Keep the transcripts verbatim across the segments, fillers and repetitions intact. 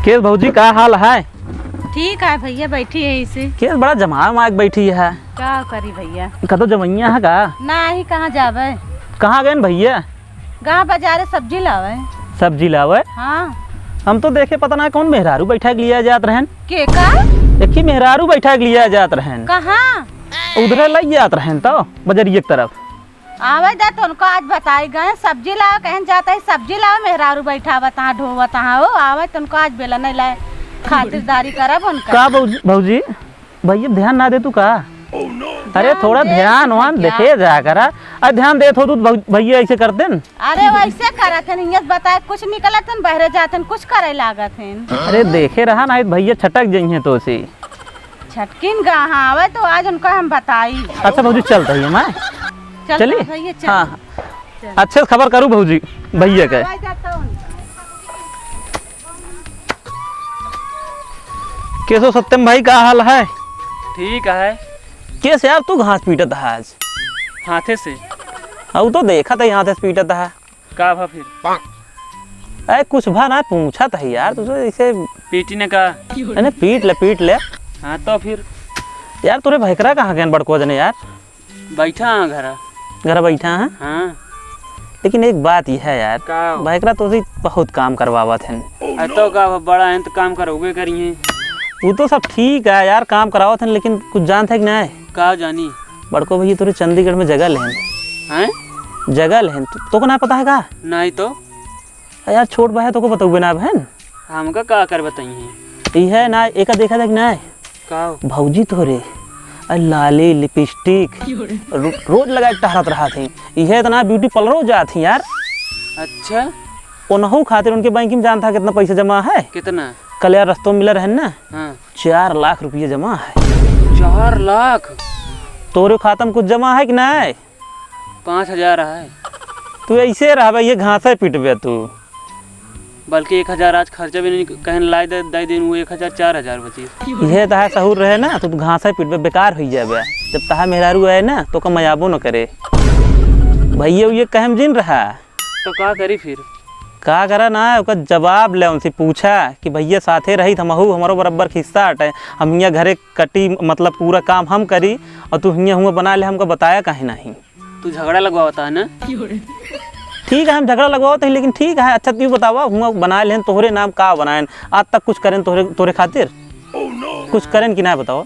केस भौजी, का हाल है? ठीक है भैया, बैठी है इसे। केस बड़ा जमाए माए के बैठी है। का करी भैया? कतो जमैया है का? नाही, कहाँ जाबे? कहाँ गएन भैया? गाँव बाजारे सब्जी लावे। सब्जी लावे? हाँ। हम तो देखे पता ना कौन मेहरारू बैठा के लिया जात रहन। के का? देखी मेहरारू बैठा के लिया जात रहन। कहाँ? उधरे लई जात रहन तो बजरिया के तरफ। आवे दे तो उनको आज बताई गए, सब्जी लावे कहन जाता है, सब्जी लावे मेहरारू बैठा बता ढोवत हाँ हो, आवे तो उनको आज बेला नहीं लाए, खातिरदारी करब उनका। का भौजी, भौजी, भैया ध्यान ना दे तू का? अरे ध्यान थोड़ा दे ध्यान तू वान भैया। देखे जा करा। अरे ध्यान दे तो तू भौ-, भैया ऐसे करते न। अरे वैसे करत हन, हियाँ से बताए कुछ निकलत हन, बहरे जात हन, कुछ करे लागत हन। अरे देखे रहा ना, भैया छटक जइहें तो से। छटकिन गा, हाँ, आवे तो आज उनका हम बताई। अच्छा भौजी, चलता ही मैं। चल चली? भैया, चल। हाँ, हाँ। चल। अच्छे से खबर करू भौजी, भैया के। आवे जाता उनका। कैसो सत्यम भाई, का हाल है? ठीक है। कैसे यार तू घास पीटत है आज? हाथे से। हाँ, उ तो देखा था हाथे से पीटत है। का भा फिर? अरे कुछ भा ना, पूछा था यार तुझे, इसे पीटी ने का? अरे पीट ले, पीट ले। हाँ तो फिर? यार तोरे भैकरा कहाँ गए बड़को जने यार? बैठा हाँ घरा। घरा बैठा हाँ? हाँ। लेकिन एक बात यह है यार, का? भैकरा तो से बहुत काम करवावत हैं। अरे तो का भा, बड़ा हैं तो काम करउबे करी हैं। वो तो सब ठीक है यार, काम करावत हैं, लेकिन कुछ जानत है कि नहीं? का जानी? बड़को भैया तोरे चंडीगढ़ में जगह लेहन। हैं? जगह लेहन। तो, तोको ना पता है का? नहीं तो। अरे यार, छोट बा है, तोको बतउबे ना बहन। हमका का कर बताई हैं? ई है ना, एका देखा देख ना। का हो? भौजी तोरे, अरे लाली, लिपस्टिक, रो-, रोज लगा के टहरत रहत ही। ई है इतना ब्यूटी पार्लरो जात ही यार। अच्छा। ओनहू खातिर उनके बैंक में जानता है कितना पैसा जमा है? कितना? कल यार रस्तों में मिला रहन ना। हाँ। चार लाख रुपया जमा है। चार लाख? तोरे खाता में कुछ जमा है कि नहीं? पाँच हजार है। तू ऐसे रहबे, ये घासे पीटबे तू। बल्कि एक हजार आज खर्चा भी नहीं, कहन लाए दे, दे दिन, वो एक हजार, चार हजार बची। ये तो है सहूर रहे ना, तो तू घासे पीटबे, बेकार हो जाबे। जब तहा मेहरारू आए ना, तो का मयाबो न करे। भैया, ये कहम जिन रहा। तो का करी फिर? का करा ना, ओकर जवाब ले, उनसे पूछा कि भैया साथे रही, हमहू, हमरो बराबर हिस्सा हटे, हम हियाँ घरे कटी, मतलब पूरा काम हम करी और तू हियाँ हुआँ बना ले, हमका बताया काहे नहीं? तू झगड़ा लगवावता है ना? ठीक है, हम झगड़ा लगवावत ही, लेकिन ठीक है, अच्छा तू बतावा, हुआँ बना लेन तोहरे नाम का बनाएन, आज तक कुछ करेन तोहरे, तोहरे खातिर? कुछ करेन कि ना बतावा?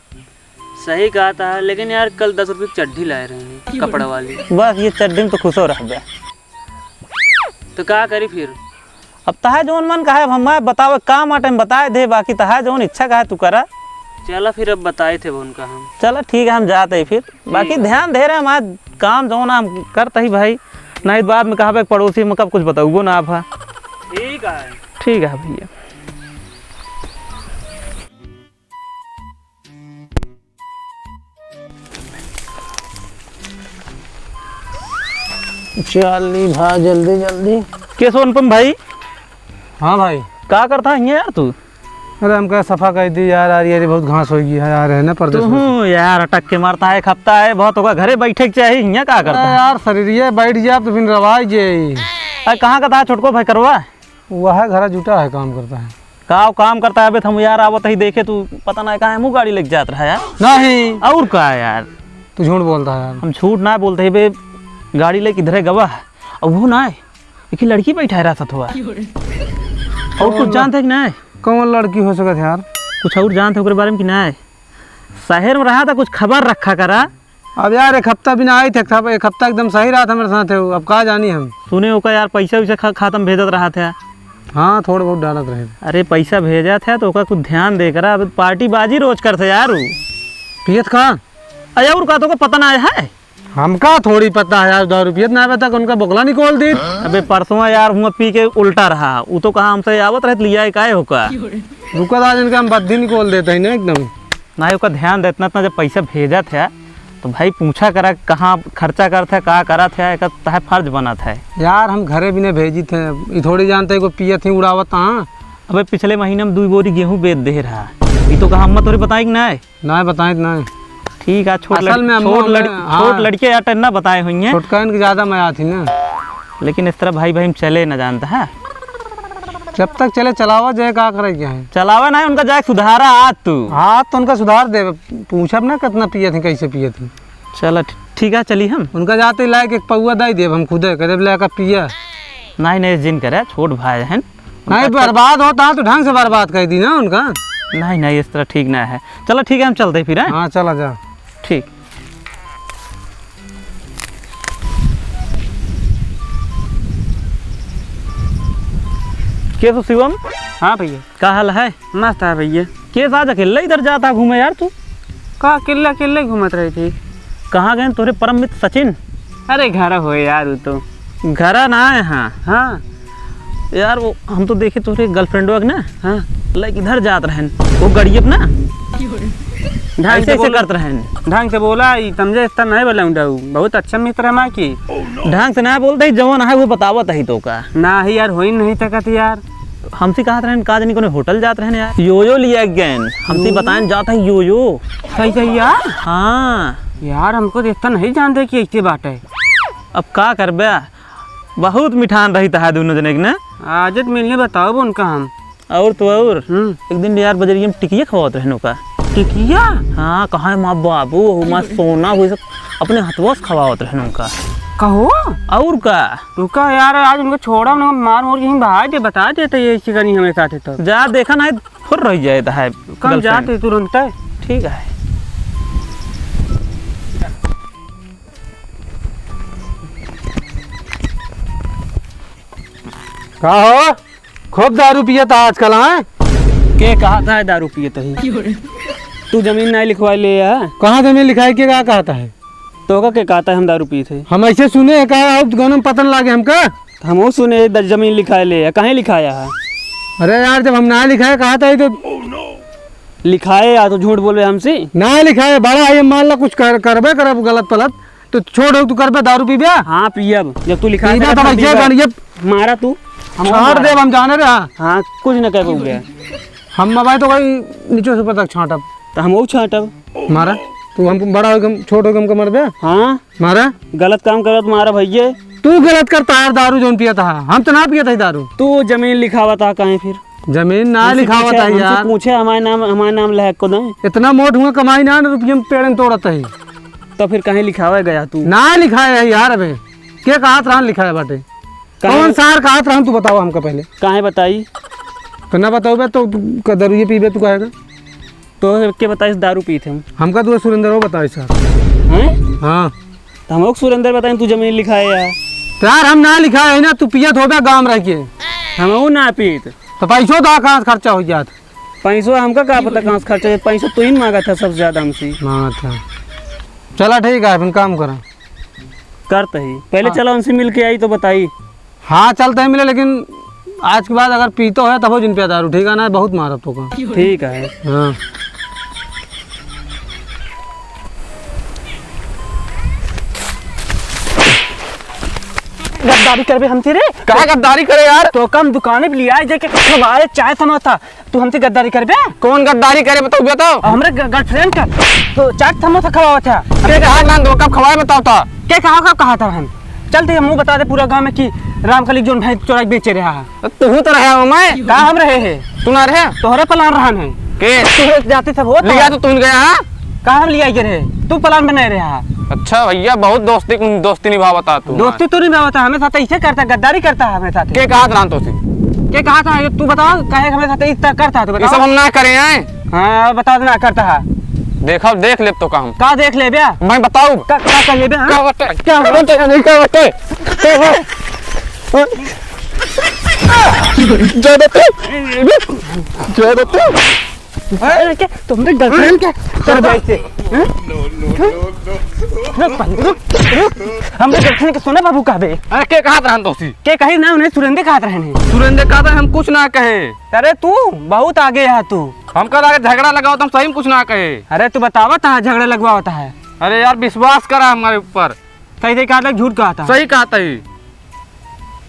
सही कहा था, लेकिन यार कल दस रुपये की चड्ढी लाए रहे हैं, कपड़ा वाली। बस ये चड्ढी में तो खुशो रहबे। तो का करी फिर? अब तहार जौन मन कहे, अब हमार बतावे, काम आटे में बताए दे, बाकी तहार जौन इच्छा कहे तू करा। चला फिर, अब बताए थे उनका हम। चला ठीक है, हम जाते ही फिर। बाकी ठीक है। ध्यान दे रहे हम आज काम जौन हम करते ही भाई, नहीं तो बाद में कहबे पड़ोसी में कब कुछ बताऊगो ना आप। ठीक है। ठीक है भैया। चली भा, जल्दी, जल्दी। के सो अनुपम भाई? हाँ भाई। का करता है यार तू? अरे हमका सफा कर दी यार, यार ये बहुत घास हो गई है यार, है ना परदेस में। तू यार अटक के मारता है, एक हफ्ता है बहुत होगा, घरे बैठे के चाहिए, यहाँ का करता अरे है? यार शरीर ये बैठ जाए तो फिर रवाई जे। अरे कहाँ का था छोटको भाई करवा? वह घरा जुटा है, काम करता है। का काम करता है? अबे तो हम यार आवत ही देखे, तू पता ना काहे मुँह गाड़ी लेके जात रहा यार। नहीं। और का यार? तू झूठ बोलता है यार। हम झूठ ना बोलते ही बे, गाड़ी लेके इधरे गवा है। और वो ना है, एक ही लड़की बैठा है रात हुआ। और कुछ जानते कि ना है? कौन लड़की हो सकत है यार? कुछ और जानते ओकरे बारे में कि ना है? शहर में रहा था, कुछ खबर रखा करा। अब यार, एक हफ्ता बिना आई थे, एक हफ्ता एकदम सही रहा था मेरे साथ, अब का जानी हम। सुने ओका यार, पैसा वैसा खा-, खाता में भेजत रहा था। हाँ, थोड़ा बहुत डालत रहे। अरे, पैसा भेजा था तो ओका कुछ ध्यान दे करा, अब पार्टी बाजी रोज करते यार उ। पियत का? अरे, और का तो को पता ना है? हमका थोड़ी पता है यार, दारू पियत ना बता, उनका बोकला निकाल दी। अबे, परसों यार, हुआ पी के उल्टा रहा, उ तो कहा हमसे आवत रहे, लिया है, काहे होका? रुका, आज इनका हम बद्दी निकाल देते हैं ना एकदम। नाही, ओकर ध्यान दे, इतना, इतना जब पैसा भेजत है, तो भाई पूछा करा, कहाँ खर्चा करत है, का करत है, एकर तहे फर्ज बनत है। यार, हम घरे भी नहीं भेजित है, ई थोड़ी जानते हैं, को पियत ही उड़ावत, हाँ। अबे, पिछले महीने में दुई बोरी गेहूँ बेच दे रहा, ई तो कहा, हम तोरे बताई कि नहीं? नहीं बताई तो नहीं। ठीक है, छोट असल लड़-, में अम्मा छोट लड़-, हमें, हाँ। छोट लड़के यार, ना बताए हुई हैं। छोटकन के ज्यादा मया थी ना। लेकिन इस तरह भाई, भाई में चले ना जानता है। जब तक चले चलावा जाए, का करे के है? चलावा नाहीं, उनका जाए सुधारा आज तू। हाँ, तो उनका सुधार दे, पूछब ना कितना पियत हैं, कैसे पियत हैं। चला ठी-, ठीक है, चली हम। उनका जाते लायक एक पौवा दे देब हम खुदे, कह देब, "ले का पिया।" नाहीं, नाहीं, जिन करे, छोट भाई हैं। नाहीं, उनका बर्बाद होता है तो ढंग से बर्बाद कर दी ना उनका। नाहीं, नाहीं, इस तरह ठीक ना है। चला ठीक है, हम चलते हैं फिर, हैं? हाँ, चला जा। ठीक। के सो शिवम? हाँ भैया। का हाल है? मस्त है भैया। के साथ अकेले इधर जाता घूमे यार तू? का अकेले अकेले घूमत रहे थे? कहाँ गए तोरे परम मित्र सचिन? अरे घर हो यार, वो तो। घर ना है, हाँ। हाँ। यार वो हम तो देखे तोरे girlfriend वग ना। हाँ। लाइक इधर जात रहन। वो गड़ियब ना। ढंग ऐसे से ऐसे बोला। करत रहन। ढंग से बोला, ई समझे इतना नहीं बोला उंडा ऊ। बहुत अच्छा मित्र है माँ की। ढंग से ना बोलते ही जवन है वो बतावत ही तो का। ना ही यार, होई नहीं तकत यार। हमसे कहत रहन का जनी कोनो होटल जात रहन यार। योयो लिया गए। हमसे योयो? बताएन जात है योयो। सही सही यार। हाँ। यार हमको तो इतना नहीं जानते कि ऐसे बात है। अब का करबे? बहुत मिठान रही तहा दोनों जने के ना। आज तो मिलने बताओ उनका हम। और तो और, हम्म। एक दिन यार बजरिया में टिकिया खवावत रहन ओका। टिकिया? हाँ, कहाँ है माँ बाबू, हो माँ सोना, हो सब अपने हथवा से खवावत रहन ओका। कहो? और का? रुका यार, आज उनको छोड़ा, उनको मार मोर के यहीं बहा दे, बता देते ये ऐसी करनी हमें साथ है तो। जा देखा ना, फुर रह जाए तो है कम girlfriend। जाते तुरंत है। ठीक है। का हो? खूब दारू पियत आजकल, हाँ? के कहत है दारू पियत ही? तू जमीन नहीं लिखवाए ले आ? कहाँ जमीन लिखाए के का कहत है? तो का के कहत है हम दारू पीत है? हम ऐसे सुने हैं, कहा अब गाना में पता न लागे हमका। हमहू सुने द-, जमीन लिखाए ले आ, कहीं लिखाया है? अरे यार, जब हम ना लिखाए कहत है तो लिखाए या तो झूठ बोलबे हमसे? ना लिखाए, बड़ा है ये, मान ला कुछ कर, करबे करब गलत पलत, तो छोड़, तू करबे, दारू पीबे? हाँ, पियब। जब तू लिखा पीबे सकत तो ना, भैया, पीबे। जान, ये मारा तू। हम छोड़ मारा। देब, हम जाने रहे। हाँ, कुछ न कह पाऊंगे। हम मोबाइल तो कहीं नीचे से ऊपर तक छांटब। तो हम वो छांटब। मारा, तू हमको बड़ा हो, हम छोट हो, हमको मरबे? हाँ। मारा। गलत काम करत मारा भैया। तू गलत करता है, दारू जौन पिया था, हम तो ना पिया था दारू। तू जमीन लिखावा था कहीं फिर? जमीन ना हमसे लिखावा पूछे, था हमसे यार। पूछे, हमारे नाम, हमारे नाम लहक को नहीं। इतना मोट हुआ कमाई ना, ना रुपये में पेड़ तोड़त है। तो फिर कहीं लिखावे गया तू? ना लिखाए है यार, अबे के कहत रहन लिखाए बाटे? काहे? कौन सार कहत रहन, तू बताओ हमका पहले। काहे बताई? तो ना बताओ बे, तो तू क-, दारू ये पीबे, तू कहेगा? तो के बताइस दारू पीत हम? हमका तो सुरेंद्र वो बताइस सार। हैं? हाँ। तो हम लोग सुरेंद्र बताएं, तू जमीन लिखाए यार। तो यार हम ना लिखाए है ना, तू पियत होबे गाँव रह के। हम वो ना पीत। तो पैसो तो कहाँ से खर्चा हो जात? पैसो हमका का पता कहाँ से खर्चा हो जात, पैसो तू ही मांगा था सबसे ज्यादा हमसे। मांगा था। चला ठीक है, अपन काम करा। करते ही। पहले हाँ। चला उनसे मिल के आई तो बताई। हाँ, चलते हैं मिले, लेकिन आज के बाद अगर पीतो है तब जिन पे दारू, ठीक है ना? बहुत मारब तो का। ठीक है। हाँ। गद्दारी करबे हमसे रे? कहाँ गद्दारी करे यार? तो कम दुकाने पे लिया जाके खवाए चाय समोसा, तू हमसे गद्दारी करबे? कौन गद्दारी करे बताओ, बताओ। हमरे ग-, girlfriend का तो चाट समोसा खवावत है। अरे कहा ना, तो कब खवाए बताओ तो। के कहा, कब कहा था हम? चलते हम मुँह बता दे पूरा गाँव में कि रामकली जोन भैंस चोरा के बेचे रहा है। तो तू तो रहे हो मैं? का हम रहे हैं? तू ना रहे? तोहरे पलान रहन है। के? तोहरे जाते सब होता लिया है। तो तू गया, हाँ? का हम लिया के रहे? तू पलान बनाए रहा है। अच्छा भैया, बहुत दोस्ती, दोस्ती निभावता तू। दोस्ती तो निभावता, हमें साथ ऐसे करता, गद्दारी करता है हमें साथ। के कहा था तो सी? के कहा था, ये तू बताओ, काहे हमें साथ इस तरह करता है, तू ये बताओ। सब हम ना करे हैं। हाँ, बता देना करता है। देखा, देख ले तो काम। का देख ले बे? मैं बताऊँ। का, का कर ले बे, हाँ? क्या बता? क्या बता? नहीं, क्या बता? क्या है? ज्यादा तो, ज्यादा तो। अरे, क्या तुमने girlfriend क्या कर दी से? हैं? रुक, रुक, रुक। हमरे girlfriend के सोना बाबू कहबे। अरे, के कहत रहन तोसी? के कही ना, उन्हें सुरेंद्र कहत रहन है। सुरेंद्र कहत रहन, हम कुछ ना कहे। अरे, तू बहुत आगे है तू। हमका लगे झगड़ा लगाओ तो हम सही में कुछ ना कहे। अरे, तू बतावत है, झगड़ा लगवावत है। अरे यार, विश्वास करा हमारे ऊपर। सही से कहा था, झूठ कहा था? सही कहा था ही।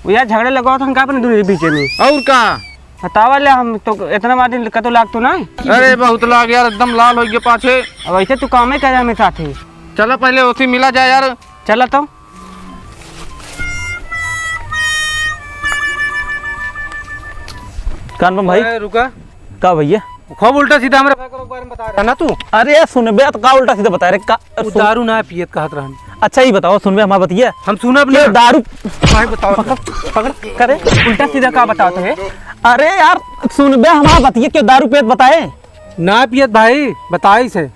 वो यार झगड़ा लगाओ तो हम का अपने दोनों के बीच में? और का? बतावा ले, हम तो इतना मार दिन कतो लाग तो ना। अरे बहुत लाग यार, एकदम लाल हो गया पाछे। अब ऐसे तू काम ही करे हमें साथ ही। चलो पहले उसी मिला जाए यार। चला तो। कान बम भाई। अरे रुका। का भइया? खूब उल्टा सीधा हमरे भाई के बारे में बता रहा ना तू। अरे सुनबे, तो का उल्टा सीधा बताए रे? का वो सुन- दारू ना पियत कहत रहन। अच्छा, ई बताओ, सुनबे हमार बतिया? हम सुनब ना। दारू भाई बताओ। पकड़, पकड़, करे। उल्टा सीधा का बतावत है? अरे यार, सुनबे हमार बतिया, क्यों दारू पियत बताए? ना पियत भाई, बताई से।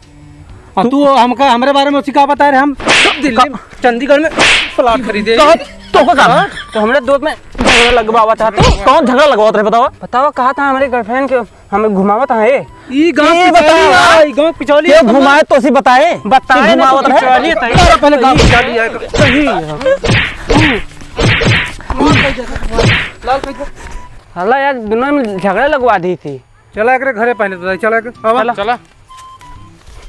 और तू हमका, हमरे बारे में उसी का बता रहे, हम दिल्ली, का- चंडीगढ़ में प्लाट खरीदे। तो, तो का काम? हाँ? तो हमरे दोस्त में झगड़ा लगवावा चाहत है। कौन झगड़ा लगवावत रहे, बतावा? बतावा, कहा था हमरे girlfriend के हमें घुमावत है। ई गाँव ई पिछौली बतावा। है, ई गाँव पिछौली के है। घुमाए तो उसी बताए। बताए कि ना घुमावत तो रहे। पिछौली है, ताई। अरे पहले गाँव पिछौली है। सही है। लाल कह दे। हला यार, दोनों में झगड़ा लगवा दी थी। चला एकरे घरे पहले तो, चला के, आवा। चला। चला।